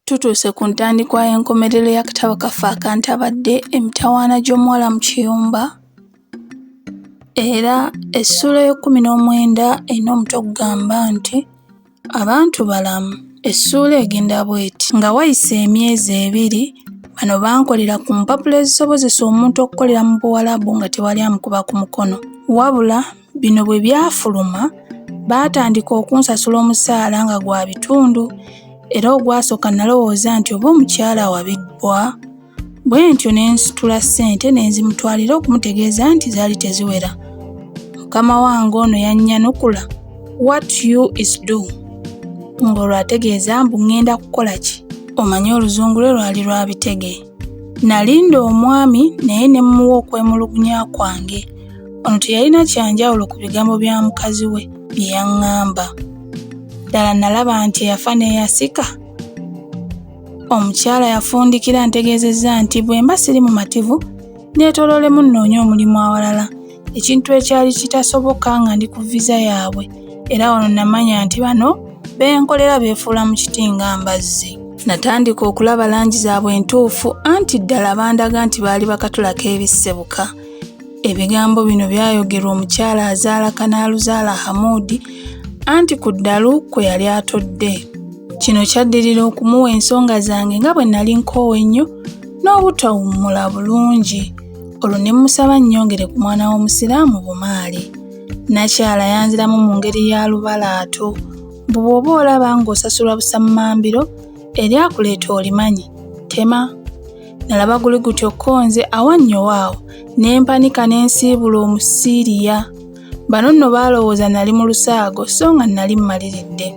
Tutuuse ku ntandikwa y'enkomerero y'akatabo kaffe akantabadde emitawaana gy'omuwala mu kiyumba era essuula y'ekkumi n'omwenda erina omutwe ogugamba nti Abantu balamu. Essuula egenda bw'eti: Nga wayise emyezi ebiri, bano bankolera ku mpapula ezisobozesa omuntu okukolera mu Buwalabu nga tewali amukuba ku mukono. Wabula bino bwe byafuluma, baatandika okunsasula omusaala nga gwa bitundu era ogwasooka nalowooza nti oba omukyala wabibbwa bwe ntyo ne nsitula ssente ne nzimutwalira okumutegeeza nti zaali teziwera. Mukama wange ono yannyanukula what you is do ng'olwo ategeeza mbu ŋŋenda kukola ki? Omanyi oluzungu lwe lwali lwa bitege. Nalinda omwami naye ne mmuwa okwemulugunya kwange. Ono teyalina kya njawulo ku bigambo bya mukazi we bye yaŋŋamba. Ddala nalaba nti eyafa n'eyasika. Omukyala yafundikira antegeezezza nti bwe mba siri mumativu neetoloolemu nnoonye omulimu awalala, ekintu ekyali kitasoboka nga ndi ku viza yaabwe era wano namanya nti bano be nkolera beefuula mu kiti nga mbazzi. Natandika okulaba langi zaabwe entuufu anti ddala bandaga nti baali bakatula k'ebisse buka. Ebigambo bino byayogerwa omukyala azaala kanaaluzaala Hamuudi anti ku ddalu kwe yali atodde. Kino kyaddirira okumuwa ensonga zange nga bwe nali nkoowa ennyo n'obutawummula bulungi olwo ne mmusaba nnyongere ku mwana w'Omusiraamu bumaali. Nnakyala yanziramu mu ngeri ya lubalaato mbu bw'oba olaba ng'osasulwa busammambiro eryakuleeta olimanyi, tema. Nalaba guli gutyo ko nze awannyowa awo ne mpanika ne nsiibula Omusiiriya. Bano nno baalowooza nali mu lusaago so nga nali mmaliridde.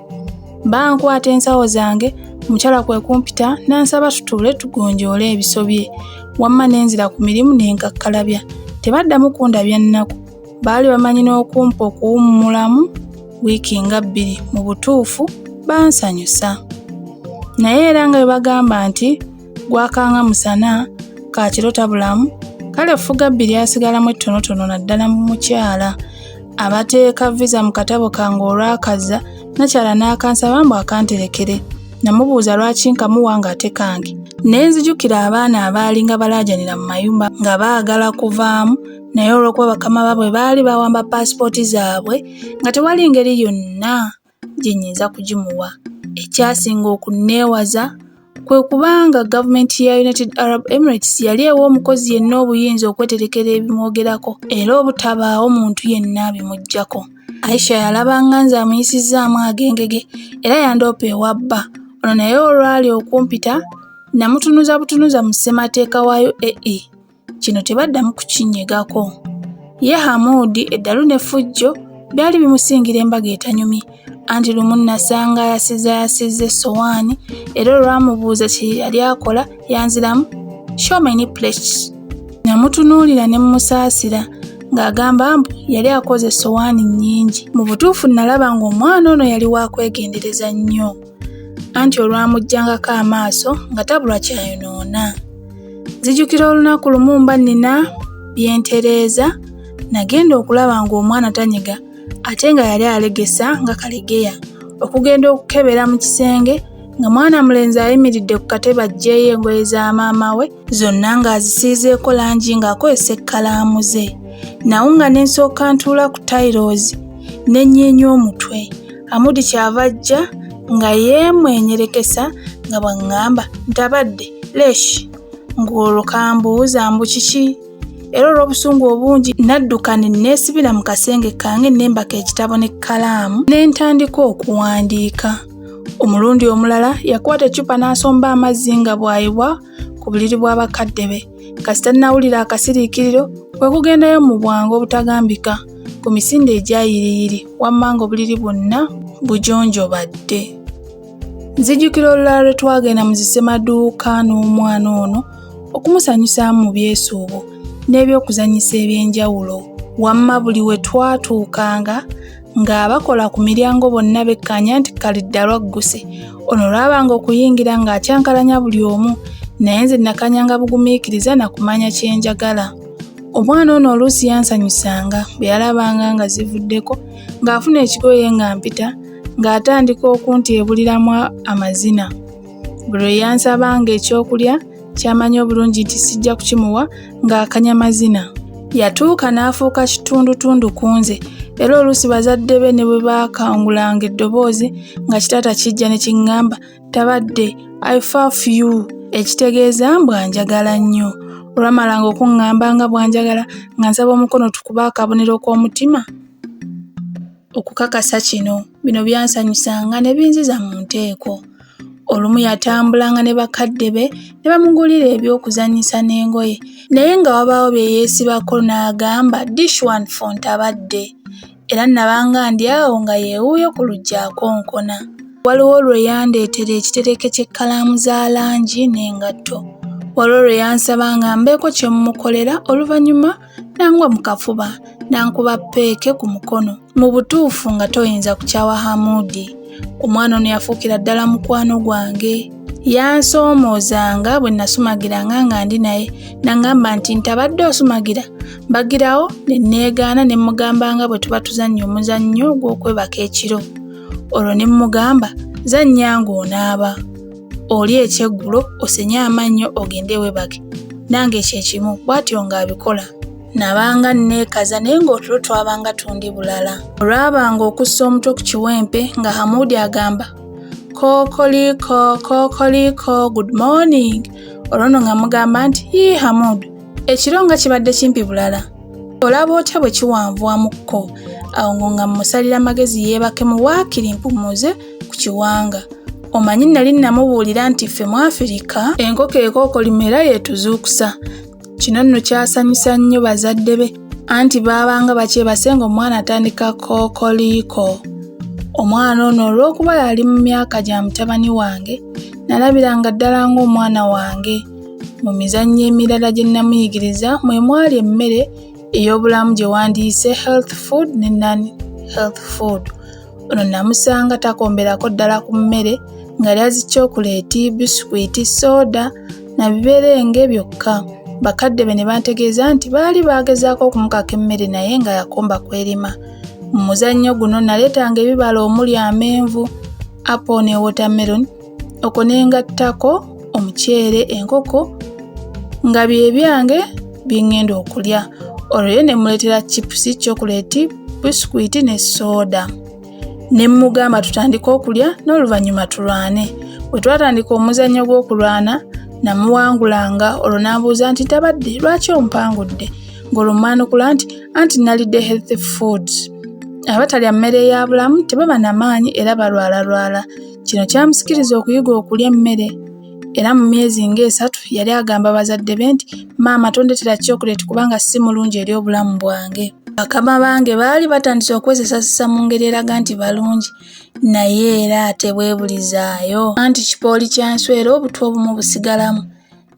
Bankwata ensawo zange, omukyala kwe kumpita n'ansaba tutuule tugonjoole ebisobye. Wamma ne nzira ku mirimu ne nkakkalabya. Tebaddamu kundabya nnaku. Baali bamanyi n'okumpa okuwummulamu wiiki nga bbiri. Mu butuufu bansanyusa. Naye era nga bwe bagamba nti gwakanga musana, ka kiro tabulamu, kale effugabbi lyasigalamu ettonotono naddala mu mukyala. Abateeka viza mu katabo kange olwakazza, nnakyala n'akansaba mbu akanterekere. Namubuuza lwaki nkamuwa ng'ate kange. Ne nzijukira abaana abaalinga balaajanira mu mayumba nga baagala kuvaamu naye olw'okuba bakama baabwe baali bawamba paasipooti zaabwe nga tewali ngeri yonna gye nnyinza kugimuwa. Ekyasinga okunneewaza kwe kuba nga gavumenti ya United Arab Emirates yali ewa omukozi yenna obuyinza okweterekera ebimwogerako era obutabaawo muntu yenna abimuggyako. Aisha yalabanga nze amuyisizzaamu ag'engege era yandoopa ewa bba. Ono naye olwali okumpita namutunuza butunuza mu ssemateeka wa UAE. Kino tebaddamu kukinyegako. Ye Hamuudi eddalu n'effujjo byali bimusingira embaga etanyumye anti lumu nnasanga ayasizayasizza essowaani era olwamubuuza kye yali akola yanziramu show many plates. Namutunuulira ne mmusaasira ng'agamba mbu yali akoze essowaani nnyingi. Mu butuufu nnalaba ng'omwana ono yali wa kwegendereza nnyo anti olwamuggyangako amaaso nga tabulwa kyayonoona. Nzijukira olunaku lumu mba nnina bye ntereeza, nagenda okulaba ng'omwana tanyega ate nga yali alegesa nga kalegeya. Okugenda okukebera mu kisenge nga mwana mulenzi ayimiridde ku katebe aggyeeyo engoye za maama we zonna ng'azisiizeeko langi ng'akozesa ekkalaamu ze. Nawunga ne nsooka ntuula ku tayiroozi ne nnyeenya omutwe. Hamudi ky'ava ajja nga yeemwenyerekesa nga bw'aŋŋamba ntabadde lesh ng'olwo kambuuza mbu kiki era olw'obusungu obungi nadduka ne neesibira mu kasenge kange ne mbaka ekitabo n'ekkalaamu ne ntandika okuwandiika. Omulundi omulala yakwata eccupa n'asomba amazzi nga bw'ayiwa ku buliri bwa bakadde be. Kasita nnawulira akasiriikiriro kwe kugendayo mu bwangu obutagambika ku misinde egya yiriyiri wamma ng'obuliri bwonna bujonjobadde. Nzijukira olulala lwe twagenda mu zissemaduuka n'omwana ono okumusanyusaamu mu byesuubo n'ebyokuzannyisa eby'enjawulo. Wamma buli we twatuukanga ng'abakola ku miryango bonna bekkaanya nti Kaliddalu agguse. Ono olwabanga okuyingira ng'akyankalanya buli omu naye nze nakanyanga bugumiikiriza na kumanya kye njagala. Omwana ono oluusi yansanyusanga bwe yalabanga nga zivuddeko ng'afuna ekigoye nga mpita ng'atandika okuntyebuliramu amazina. Buli lwe yansabanga ekyokulya ky'amanyi obulungi nti sijja kukimuwa ng'akanya mazina. Yatuuka n'afuuka kitundutundu ku nze era oluusi bazadde be ne bwe baakangulanga eddoboozi nga kitaata kijja ne kiŋŋamba tabadde I faf you ekitegeeza mbu anjagala nnyo. Olwamalanga okuŋŋamba nga bw'anjagala nga nsaba omukono tukube akabonero k'omutima okukakasa kino. Bino byansanyusanga ne binziza mu nteeko. Olumu yatambulanga ne bakadde be ne bamugulira eby'okuzannyisa n'engoye naye nga wabaawo bye yeesibako n'agamba dish one for Ntabadde. Era nabanga ndi awo nga yeewuuyo ku luggi akonkona. Waliwo lwe yandeetera ekitereke ky'ekkalaamu za langi n'engatto. Waliwo lwe yansaba nga mbeeko kye mmukolera oluvannyuma n'angwa mu kafuba n'ankuba ppeeke ku mukono. Mu butuufu nga toyinza kukyawa Hamudi. Omwana ono yafuukira ddala mukwano gwange. Yansoomoozanga bwe nasumagiranga nga ndi naye n'aŋŋamba nti ntabadde osumagira mbagirawo ne neegaana ne mmugamba nga bwe tuba tuzannya omuzannyo gw'okwebaka ekiro. Olwo ne mmugamba zannya ng'onaaba, olye ekyeggulo, osenye amannyo ogende weebake. Nange kye kimu bw'atyo ng'abikola. Nabanga nneekaza naye ng'otulo twabanga tundi bulala. Olwabanga okussa omutwe ku kiwempe nga Hamudi agamba kookoliiko kookoliiko good morning. Olwo nno nga mugamba nti yii Hamudu ekiro nga kibadde kimpi bulala. Olaba otya bwe kiwanvuwamukko? Awo nga mmusalira magezi yeebakemu waakiri mpummuze ku kiwanga. Omanyi nali namubuulira nti ffe mu Afirika enkoko ekookolimera yeetuzuukusa. Kino nno kyasanyusa nnyo bazadde be anti baabanga bakyebase ng'omwana atandika kookoliiko. Omwana ono olw'okuba yali mu myaka gya mutabani wange, nalabiranga ddala ng'omwana wange. Mu mizannyo emirala gye nnamuyigiriza mwe mwali emmere ey'obulamu gye wandiyise health food ne non health food. Ono namusanga takomberako ddala ku mmere ng'alya zi chocolate, bisikwiti, sooda na biberenge byokka. Bakadde be ne bantegeeza nti baali baagezaako okumukaka emmere naye nga yakomba kwerima. Mu muzannyo guno naleetanga ebibala omuli amenvu, apo ne watermelon, okwo ne ngattako omuceere, enkoko nga bye byange bye ŋŋenda okulya. Olwo ye ne mmuleetera chipusi, chocolate, bisikwiti ne sooda. Ne mmugamba tutandike okulya n'oluvannyuma tulwane. Bwe twatandika omuzannyo gw'okulwana namuwangulanga olwo n'ambuuza nti ntabadde lwaki ompangudde? Ng'olwo mmanukula nti anti nalidde health foods. Abatalya mmere ya bulamu tebaba na maanyi era balwalalwala. Kino kyamusikiriza okuyiga okulya emmere. Era mu myezi ng'esatu yali agamba bazadde be nti maama tondeetera chocolate kubanga si mulungi eri obulamu bwange. Bakama bange baali batandise okwesesasesa mu ngeri eraga nti balungi naye era ate bwebulizaayo. Anti kipooli kya nswera obutwa obumu busigalamu.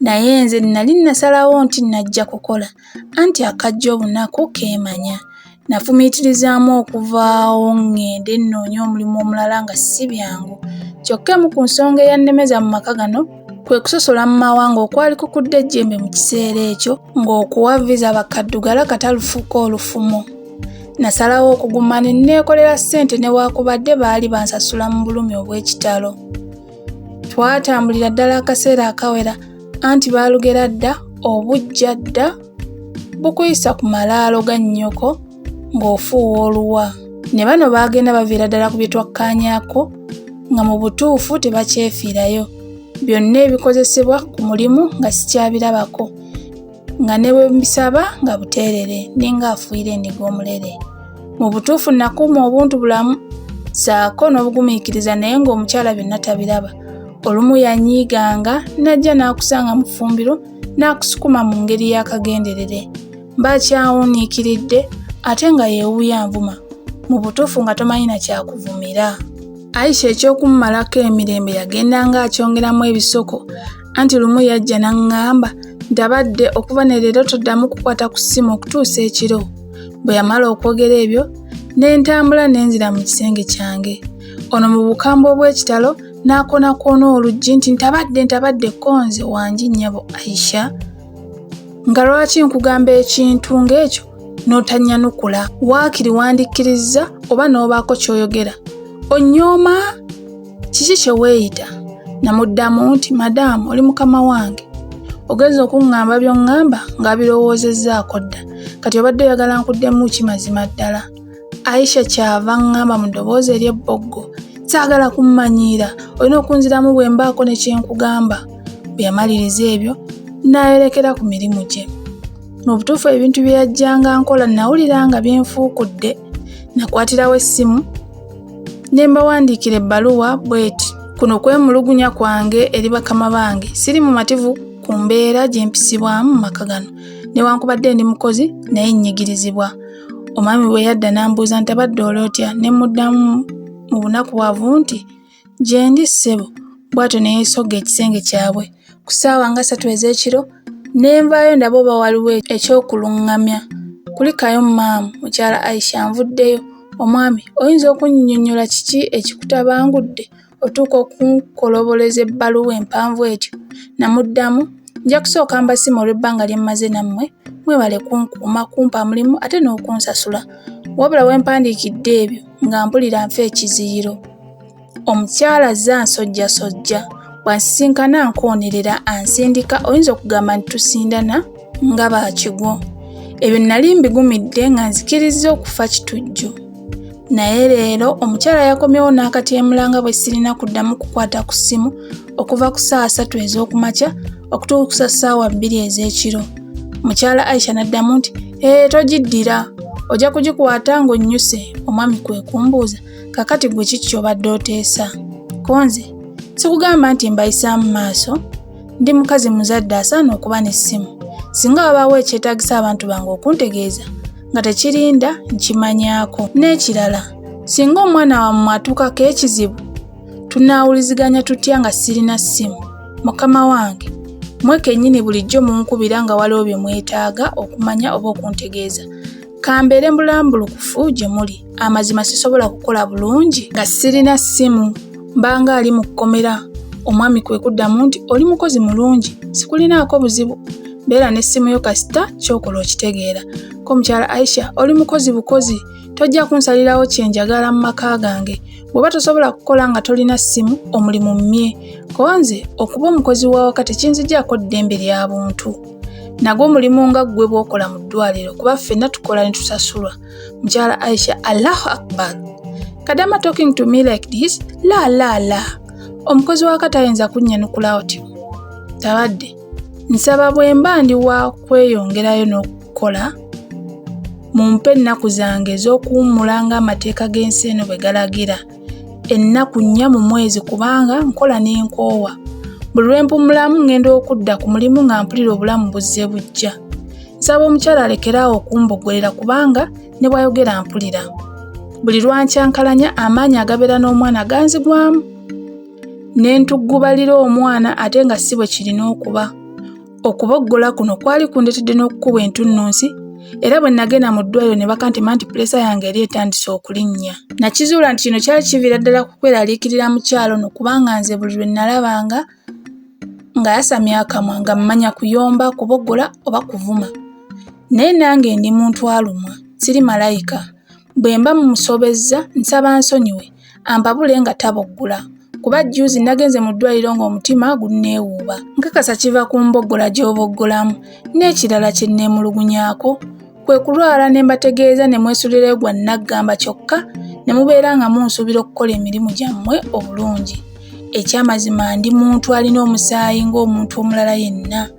Naye nze nali nasalawo nti najja kukola anti akajja obunaku keemanya. Nafumiitirizaamu okuvaawo ŋŋende nnoonye omulimu omulala nga si byangu. Kyokka emu ku nsonga eyannemeza mu maka gano kwe kusosola mu mawanga okwali kukudde ejjembe mu kiseera ekyo ng'okuwa viza bakaddugala katalufuuka olufumo. Nasalawo okuguma ne neekolera ssente newaakubadde baali bansasula mu bulumi obw'ekitalo. Twatambulira ddala akaseera akawera anti baalugera dda obujja dda bukuyisa ku malaalo ga nnyoko ng'ofuuwa oluwa. Ne bano baagenda baviira ddala ku bye twakkaanyaako nga mu butuufu tebakyefiirayo. Byonna ebikozesebwa ku mulimu nga sikyabirabako nga ne bwe mbisaba nga buteerere ninga afuuyira endiga omulere. Mu butuufu nakuuma obuntu bulamu ssaako n'obugumiikiriza naye ng'omukyala byonna tabiraba. Olumu yanyiiganga n'ajja n'akusanga mu ffumbiro n'akusukuma mu ngeri y'akagenderere. Mba akyawuniikiridde ate nga yeewuuya nvuma. Mu butuufu nga tomanyi na kyakuvumira. Aisha eky'okumumalako emirembe yagendanga akyongeramu ebisoko anti lumu yajja n'aŋŋamba ntabadde okuva ne leero toddamu kukwata ku ssimu okutuusa ekiro. Bwe yamala okwogera ebyo ne ntambula ne nzira mu kisenge kyange. Ono mu bukambwe obw'ekitalo n'akonakoona oluggi nti ntabadde ntabadde ko nze wangi nnyabo Aisha. Nga lwaki nkugamba ekintu ng'ekyo n'otannyanukula? Waakiri wandikkirizza oba n'obaako ky'oyogera. Onnyooma? Kiki kye weeyita? Namuddamu nti, Madaamu, oli mukama wange. Ogenze okuŋŋamba by'oŋŋamba nga birowoozezzaako dda. Kati obadde oyagala nkuddemu ki mazima ddala? Aisha ky'ava aŋŋamba mu ddoboozi ery'ebboggo, Saagala kummanyiira, olina okunziramu bwe mbaako ne kye nkugamba. Bwe yamaliriza ebyo, n'ayolekera ku mirimu gye. Mu butuufu ebintu bye yajjanga nkola nnawulira nga binfuukudde. Nakwatirawo essimu ne mbawandiikira ebbaluwa bw'eti. Kuno kwemulugunya kwange eri bakama bange. Siri mumativu ku mbeera gye mpisibwamu mu maka gano. Newankubadde ndi mukozi naye nnyigirizibwa. Omwami bwe yadda n'ambuuza nti abadde oli otya ne mmuddamu mu bunakuwavu nti gyendi ssebo bw'atyo ne yeesogga ekisenge kyabwe. Ku ssaawa nga ssatu ez'ekiro ne nvaayo ndabe oba waliwo eky'okulungamya. Kulikayo mmaamu, mukyala Aisha nvuddeyo. Omwami, oyinza okunnyonnyola kiki ekikutabangudde otuuka okunkoloboleza ebbaluwa empanvu etyo? Namuddamu, nja kusooka mbasiima olw'ebbanga lye mmaze nammwe, mwebale kunkuuma, kumpa mulimu ate n'okunsasula. Wabula we mpandiikidde ebyo nga mpulira nfa ekiziyiro. Omukyala azze ansojjasojja. Bw'ansisinkana ankoonerera, ansindika oyinza okugamba nti tusindana nga ba kigwo. Ebyo nnali mbigumidde nga nzikirizza okufa kitujju. Naye leero omukyala yakomyewo n'akatyemula nga bwe sirina kuddamu kukwata ku ssimu okuva ku ssaawa ssatu ez'okumakya okutuusa ssaawa bbiri ez'ekiro. Mukyala Aisha n'addamu nti, Ee, togiddira. Ojja kugikwata ng'onnyuse. Omwami kwe kumbuuza, kaakati ggwe kiki ky'obadde oteesa? Ko nze, sikugamba nti mbayisaamu maaso? Ndi mukazi muzadde asaana okuba n'essimu. Singa wabaawo ekyetaagisa abantu bange okuntegeeza nga tekirinda nkimanyaako. N'ekirala, singa omwana wammwe atuukako ekizibu, tunaawuliziganya tutya nga sirina ssimu? Mukama wange, mmwe kennyini bulijjo munkubira nga waliwo bye mwetaaga okumanya oba okuntegeeza. Kambeere mulambulukufu gye muli. Amazima sisobola kukola bulungi nga sirina ssimu. Mbanga ali mu kkomera. Omwami kwe kuddamu nti, oli mukozi mulungi, sikulinaako buzibu. Beera n'essimu yo kasita ky'okola okitegeera. Ko mukyala Aisha, oli mukozi bukozi, tojja kunsalirawo kye njagala mu maka gange. Bw'oba tosobola kukola nga tolina ssimu, omulimu mmye. Ko nze, okuba omukozi w'awaka tekinzigyako ddembe lya buntu. Nagwo mulimu nga ggwe bw'okola mu ddwaliro kuba ffenna tukola ne tusasulwa. Mukyala Aisha, Allahu Akbar. Kadama talking to me like this? La la la. Omukozi w'awaka tayinza kunnyanukula otyo. Tabadde. Nsaba bwe mba ndi wa kweyongerayo n'okukola, mumpe ennaku zange ez'okuwummula ng'amateeka g'ensi eno bwe galagira. Ennaku nnya mu mwezi kubanga nkola ne nkoowa. Buli lwe mpummulamu ngenda okudda ku mulimu nga mpulira obulamu buzze buggya. Nsaba omukyala alekere awo okumboggolera kubanga ne bw'ayogera mpulira. Buli lw'ankyankalanya amaanyi agabeera n'omwana ganzigwamu ne ntuggubalira omwana ate nga si bwe kirina okuba. Okuboggola kuno kwali kundetedde n'okukubwa entunnunsi era bwe nagenda mu ddwaliro ne bakantema nti puleesa yange yali etandise okulinnya. Nakizuula nti kino kyali kiviira ddala ku kweraliikirira mukyala ono kubanga nze buli lwe nalabanga ng'ayasamya akamwa nga mmanya kuyomba, kuboggola oba kuvuma. Naye nange ndi muntu alumwa, siri malayika. Bwe mba mmusobezza nsaba ansonyiwe ampabule nga taboggola. Kuba jjuuzi nagenze mu ddwaliro ng'omutima gunneewuuba. Nkakasa kiva ku mboggola gy'oboggolamu. N'ekirala kye nneemulugunyaako kwe kulwala ne mbategeeza ne mwesulirayo gwa nnaggamba kyokka ne mubeera nga munsuubira okukola emirimu gyammwe obulungi. Ekyamazima ndi muntu alina omusaayi ng'omuntu omulala yenna.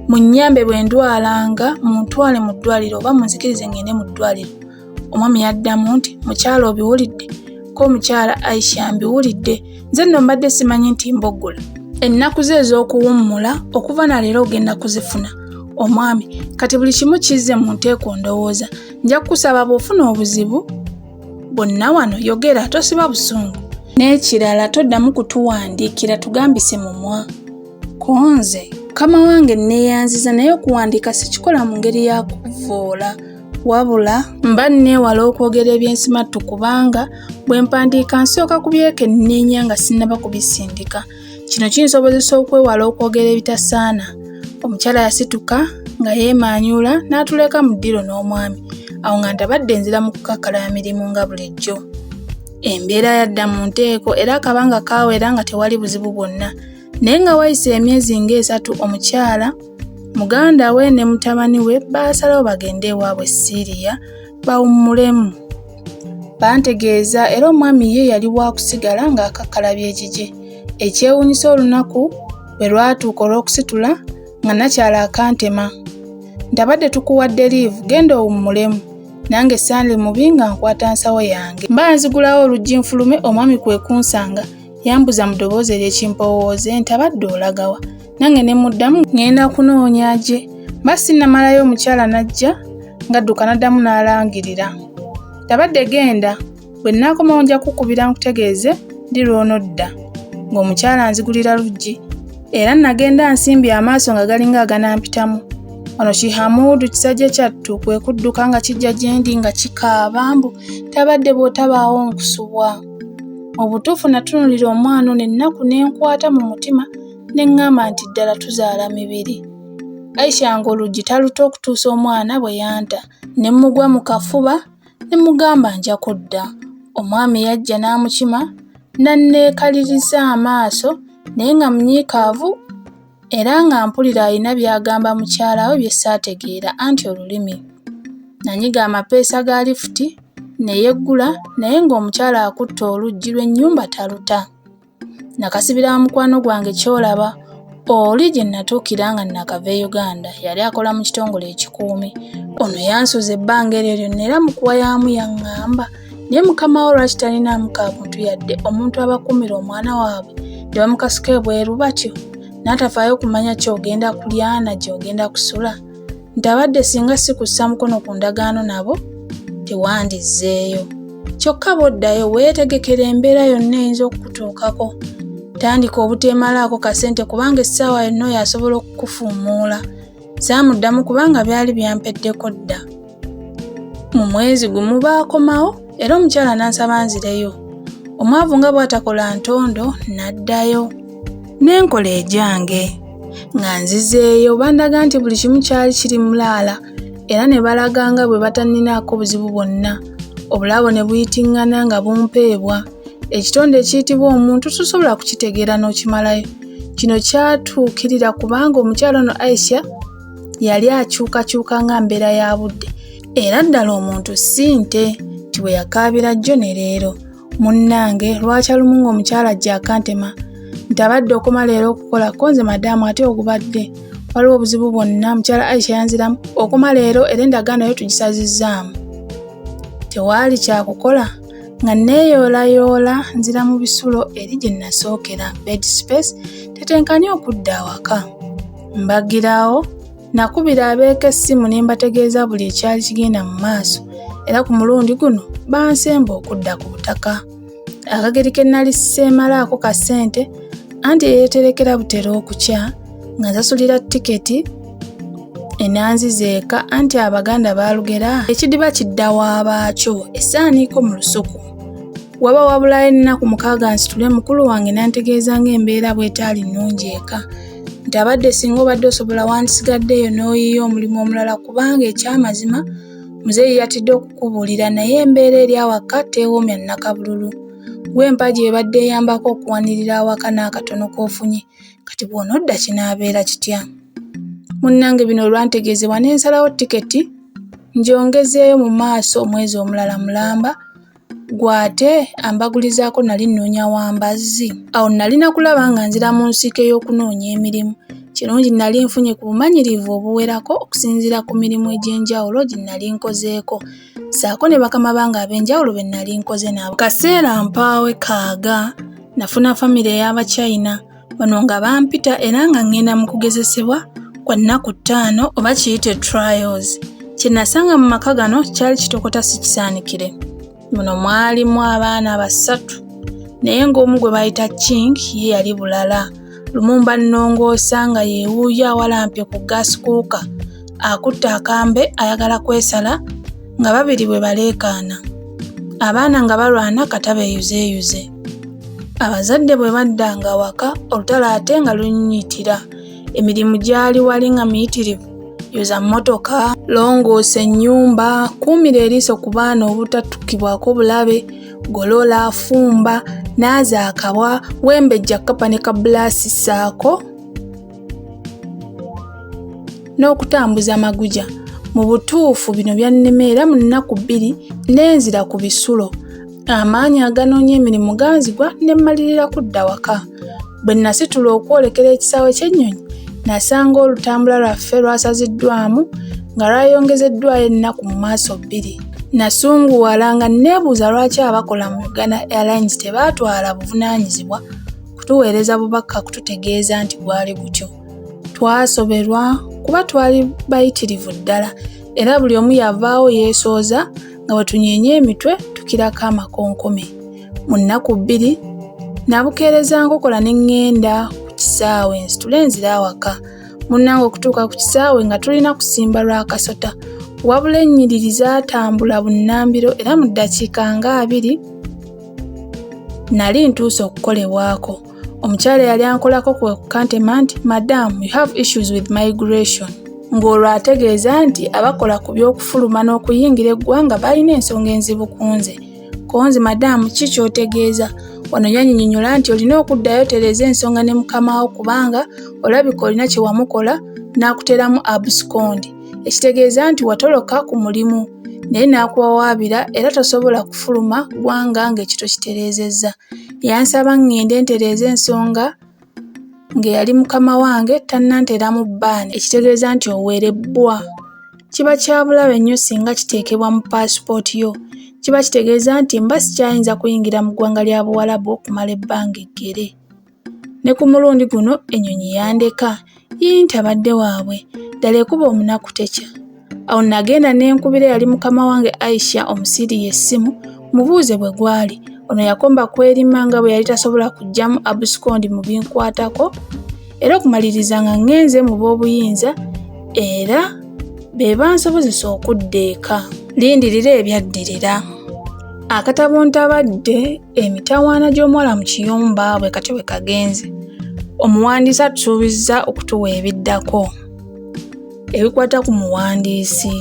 Munnyambe bwe ndwala nga muntwale mu ddwaliro oba munzikirize ngende mu ddwaliro. Omwami yaddamu nti, mukyala obiwulidde? Ko omukyala Aisha, mbiwulidde. Nze nno mbadde simanyi nti mboggola. Ennaku zo ez'okuwummula okuva na leero ogenda kuzifuna. Omwami, kati buli kimu kizze mu nteeko ndowooza. Nja kukusaba bw'ofuna obuzibu bwonna wano yogera tosiba busungu. N'ekirala toddamu kutuwandiikira tugambise mumwa. Ko nze, mukama wange nneeyanziza naye okuwandiika sikikola mu ngeri ya kuvvoola. Wabula mba nneewala okwogera ebyensimattu kubanga bwe mpandiika nsooka kubyekenneenya nga sinnaba kubisindika. Kino kinsobozesa okwewala okwogera ebitasaana. Omukyala yasituka nga yeemaanyuula n'atuleka mu ddiro n'omwami. Awo nga ntabadde nzira mu kukakkalabya mirimu nga bulijjo. Embeera yadda mu nteeko era akabanga kaawera nga tewali buzibu bwonna. Naye nga wayise emyezi ng'esatu omukyala, muganda we ne mutabani we baasalawo bagende ewaabwe e Syria bawummulemu. Bantegeeza era omwami ye yali wa kusigala ng'akakkalabya egigye. Ekyewuunyisa olunaku bwe lwatuuka olw'okusitula nga nakyala akantema. Ntabadde tukuwadde liivu genda owummulemu. Nange sandi mubi nga nkwata nsawo yange. Mba nzigulawo oluggi nfulume omwami kwe kunsanga yambuza mu ddoboozi ery'ekimpowooze nti abadde olagawa. Nange ne muddamu ŋŋenda kunoonya gye. Mba sinnamalayo omukyala n'ajja ng'adduka n'addamu n'alangirira. Ntabadde genda bwe nnaakomawo nja kukukubira nkutegeeze ddi lw'onodda. Ng'omukyala anzigulira luggi era nagenda nsimbye amaaso nga galinga aganampitamu. Wano ki Hamudu kisajja kyattu kwe kudduka nga kijja gye ndi nga kikaaba mbu tabadde bw'otabaawo nkusubwa. Mu butuufu natunuulira omwana ono ennaku n'enkwata mu mutima ne ŋŋamba nti ddala tuzaala mibiri. Aisha ng'oluggi taluta okutuusa omwana bwe yanta ne mmugwa mu kafuba ne mugamba nja kudda. Omwami yajja n'amukima n'anneekaliriza amaaso naye nga munyiikaavu era nga mpulira alina by'agamba mukyala we bye saategeera anti olulimi. Nanyiga amapeesa ga lifuti ne yeggula naye ng'omukyala akutte oluggi lw'ennyumba taluta. Nakasibira wa mukwano gwange Kyolaba oli gye natuukira nga nakava e Uganda yali akola mu kitongole ekikuumi. Ono yansuza ebbanga eryo lyonna era mu kuwayaamu yaŋŋamba naye mukama wo lwaki talinaamu ka buntu yadde omuntu abakuumira omwana waabwe ne bamukasuka ebweru batyo n'atafaayo kumanya ky'ogenda kulya na gy'ogenda kusula. Ntabadde singa si kussa mukono ku ndagaano nabo tewandizzeeyo. Kyokka bw'oddayo weetegekera embeera yonna eyinza okukutuukako. Tandika obuteemalaako kasente kubanga essaawa yonna oyo asobola okukufuumuula. Saamuddamu kubanga byali byampeddeko dda. Mu mwezi gumu baakomawo era omukyala n'ansaba nzireyo. Omwavu nga bw'atakola ntondo n'addayo. Ne nkola egyange. Nga nzizeeyo bandaga nti buli kimu kyali kiri mulaala era ne balaga nga bwe batanninaako buzibu bwonna. Obulabo ne buyitiŋŋana nga bumpeebwa. Ekitonde ekiyitibwa omuntu tosobola kukitegeera n'okimalayo. Kino kyatuukirira kubanga omukyala ono Aisha yali akyukakyuka nga mbeera ya budde era ddala omuntu si nte nti bwe yakaabira jjo ne leero. Munnange lwakya lumu ng'omukyala ajja akantema nti abadde okoma leero okukola ko nze madaamu ate ogubadde waliwo obuzibu bwonna. Mukyala Aisha yanziramu okoma leero era endagaano yo tugisazizzaamu. Tewaali kyakukola nga neeyoolayoola nzira mu bisulo eri gye nasookera bed space tetenkanye okudda awaka. Mbagirawo nakubira abeeka essimu ne mbategeeza buli ekyali kigenda mu maaso era ku mulundi guno bansemba okudda ku butaka. Akageri ke nali seemalaako ka ssente anti eyeeterekera butera okukya nga nsasulira tiketi enanziza eka anti Abaganda baalugera ekidiba kidda wa baakyo essaaniiko mu lusuku. Waba wabulayo ennaku 6 nsitule mukulu wange n'antegeeza ng'embeera bw'etaali nnungi eka nti abadde singa obadde osobola wandisigaddeeyo n'oyiiya omulimu omulala kubanga ekyamazima muzeeyi yatidde okukubuulira naye embeera eri awaka teewoomya nnakabululu. Ggwe empagi ebadde eyambako okuwanirira awaka n'akatono k'ofunye kati bw'onodda kinaabeera kitya? Munnange bino olwantegeezebwa ne nsalawo tiketi ngyongezeeyo mu maaso omwezi omulala mulamba gwe ate ambagulizaako nali nnoonya wa mbazzi. Awo nalina kulaba nga nzira mu nsiike y'okunoonya emirimu. Kirungi nali nfunye ku bumanyirivu obuwerako okusinziira ku mirimu egy'enjawulo gye nali nkozeeko ssaako ne bakama bange ab'enjawulo be nali nkoze nabo. Kaseera mpaawe kaaga nafuna famire ey'Abachina bano nga bampita era nga ŋŋenda mu kugezesebwa kwa nnaku 5 oba kiyite trials. Kye nasanga mu maka gano kyali kitokota si kisaanikire. Muno mwalimu abaana 3 naye ng'omu gwe bayita King ye yali bulala. Lumu mba nnongoosa nga yeewuuyo awalampye ku gas cooker akutte akambe ayagala kwesala nga babiri bwe baleekaana. Abaana nga balwana kata beeyuzeeyuze. Abazadde bwe baddanga awaka olutalo ate nga lunnyitira. Emirimu gyali wali nga miyitirivu. Yoza mmotoka, longoosa ennyumba, kuumira eriiso ku baana obutatukibwako bulabe, Golola, fumba, naaza akabwa, wembejja kkapa ne kabbulaasi ssaako n'okutambuza amaguja. Mu butuufu bino byannema era mu nnaku bbiri ne nzira ku bisulo. Amaanyi aganoonya emirimu ganzigwa ne mmalirira kudda waka. Bwe nasitula okwolekera ekisaawe ky'ennyonyi, nasanga olutambula lwaffe lwasaziddwamu nga lwayongezeddwayo ennaku mu maaso bbiri. Nasunguwala nga nneebuuza lwaki abakola mu Uganda Airlines tebaatwala buvunaanyizibwa kutuweereza bubaka kututegeeza nti gwali gutyo. Twasoberwa kuba twali bayitirivu ddala era buli omu yavaawo yeesooza nga bwe tunyeenya emitwe tukirako amakonkome. Mu nnaku bbiri nabukeereza nkokola ne ŋŋenda ku kisaawe nsitule nzire awaka. Munnange okutuuka ku kisaawe nga tulina kusimba lwa kasota wabula ennyiriri zaatambula bunnambiro era mu ddakiika nga 20 nali ntuuse okukolebwako. Omukyala eyali ankolako kwe kukantema nti, "Madam, you have issues with migration." Ng'olwo ategeeza nti abakola ku by'okufuluma n'okuyingira eggwanga balina ensonga enzibu ku nze. Konzi madaamu ki ky'otegeeza? Wano yannyonnyola nti olina okuddayo otereeze ensonga ne mukama wo kubanga olabika olina kye wamukola n'akuteeramu abscond, ekitegeeza nti watoloka ku mulimu naye n'akuwawaabira era tosobola kufuluma ggwanga ng'ekyo tokitereezezza. Yansaba ŋŋende ntereeze ensonga ng'eyali mukama wange tannanteeramu bbaani ekitegeeza nti owerebbwa. Kiba kya bulabe nnyo singa kiteekebwa mu paasipooti yo. Kiba kitegeeza nti mba sikyayinza kuyingira mu ggwanga lya Buwalabu okumala ebbanga eggere. Ne ku mulundi guno ennyonyi yandeka, yii ntabadde waabwe, ddala ekuba omunaku tekya. Awo nagenda ne nkubira eyali mukama wange Aisha Omusiriya essimu mubuuze bwe gwali. Ono yakomba kwerima nga bwe yali tasobola kuggyamu abscond mu binkwatako era okumaliriza nga ŋŋenze mu b'obuyinza era be bansobozesa okudda eka. Lindirira ebyaddirira. Akatabo Ntabadde emitawaana gy'omuwala mu kiyumba bwe katyo bwe kagenze. Omuwandiisi atusuubizza okutuwa ebiddako. Ebikwata ku muwandiisi.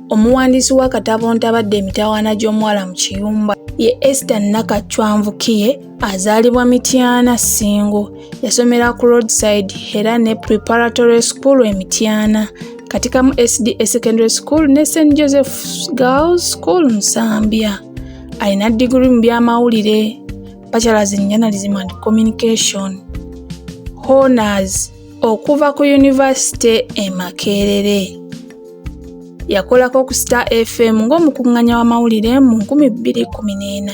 Omuwandiisi w'akatabo Ntabadde emitawaana gy'omuwala mu kiyumba ye Esther Nakachwa Nvukiye, azaalibwa Mityana Ssingo. Yasomera ku Roadside era ne Preparatory School e Mityana, Katikamu SDA Secondary School ne St Joseph Girls School Nsambya. Alina diguli mu by'amawulire, Bachelors in Journalism and Communication, Honors okuva ku Yunivasite e Makerere. Yakolako ku Star FM ng'omukuŋŋaanya w'amawulire mu 2014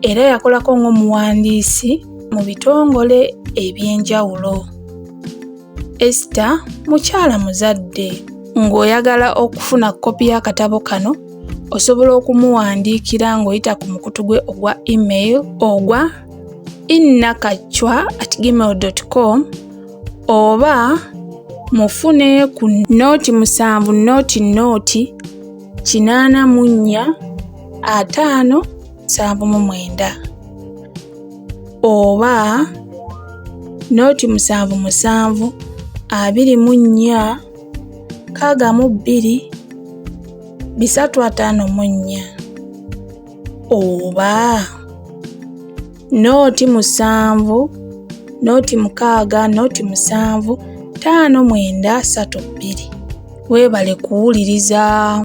era yakolako ng'omuwandiisi mu bitongole eby'enjawulo. Esther mukyala muzadde. Ng'oyagala okufuna kkopi y'akatabo kano, osobola okumuwandiikira ng'oyita ku mukutu gwe ogwa email ogwa innakachwa@gmail.com oba mufune ku 07 00 84 50 79 oba 077 24 62 354 oba 07 06 07 59 32. Weebale kuwuliriza.